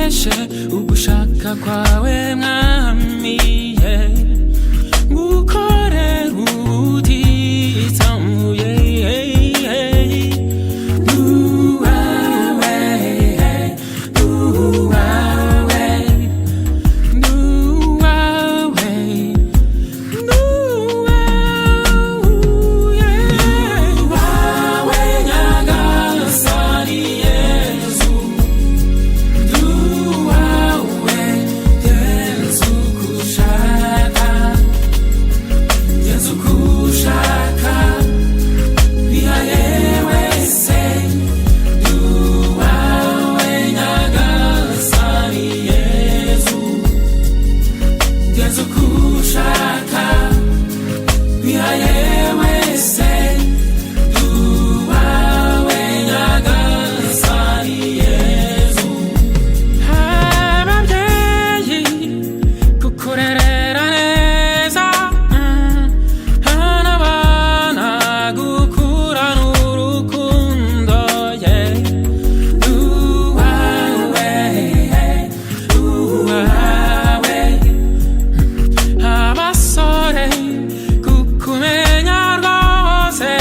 Nkoreshe ugushaka kwawe, Mwami, yeah. Ngukorere ubutitsa, yeah. Nduwawe, nduwawe, nduwawe, nduwawe, nduwawe, Nyagasani Yezu, nduwawe, genza uko ushaka, genza uko ushaka, bihaye wese, nduwawe, Nyagasani Yezu, genza uko ushaka, bihaye wese, nduwawe, Nyagasani Yezu. Ababyeyi kukurerera neza, n'abana gukurana urukundo, yeah. Nduwawe, nduwawe, abasore kukumenya rwose,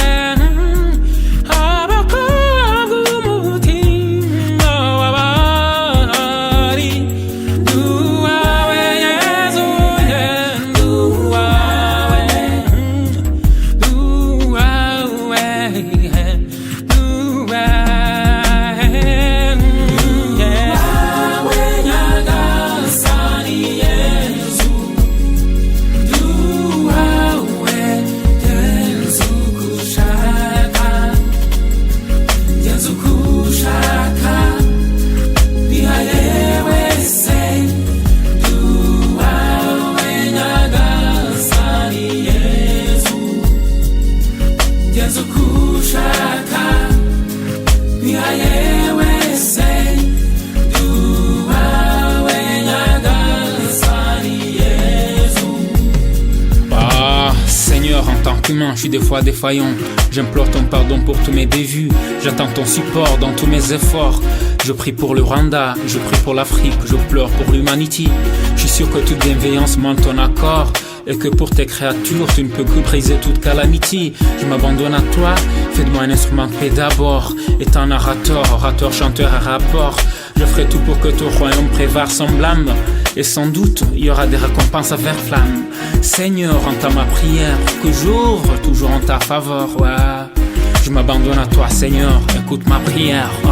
abakobwa umutima w'abari, nduwawe Yezu, yeah, nduwawe, nduwawe, nduwawe, yeah. Nduwawe, Nyagasani Yezu, nduwawe, genza uko ushaka, genza uko ushaka, bihaye wese, nduwawe, Nyagasani Yezu, genza uko ushaka, bihaye wese, nduwawe, Nyagasani Yezu. Ah, Seigneur, en tant qu'humain, je suis des fois défaillant. J'implore ton pardon pour tous mes bévues. J'attends ton support dans tous mes efforts. Je prie pour le Rwanda, je prie pour l'Afrique, je pleure pour l'humanité. Je suis sûr que toute bienveillance demande ton accord et que pour tes créatures, tu ne peux que briser toute calamité. Je m'abandonne à toi, fais de moi un instrument de paix d'abord. Étant narrateur, orateur, chanteur et rapport, je ferai tout pour que ton royaume prévare sans blâme. Et sans doute, il y aura des récompenses à vers flamme. Seigneur, entends ma prière, que j'ouvre toujours en ta faveur. Ouais. Je m'abandonne à toi, Seigneur, écoute ma prière. Oh.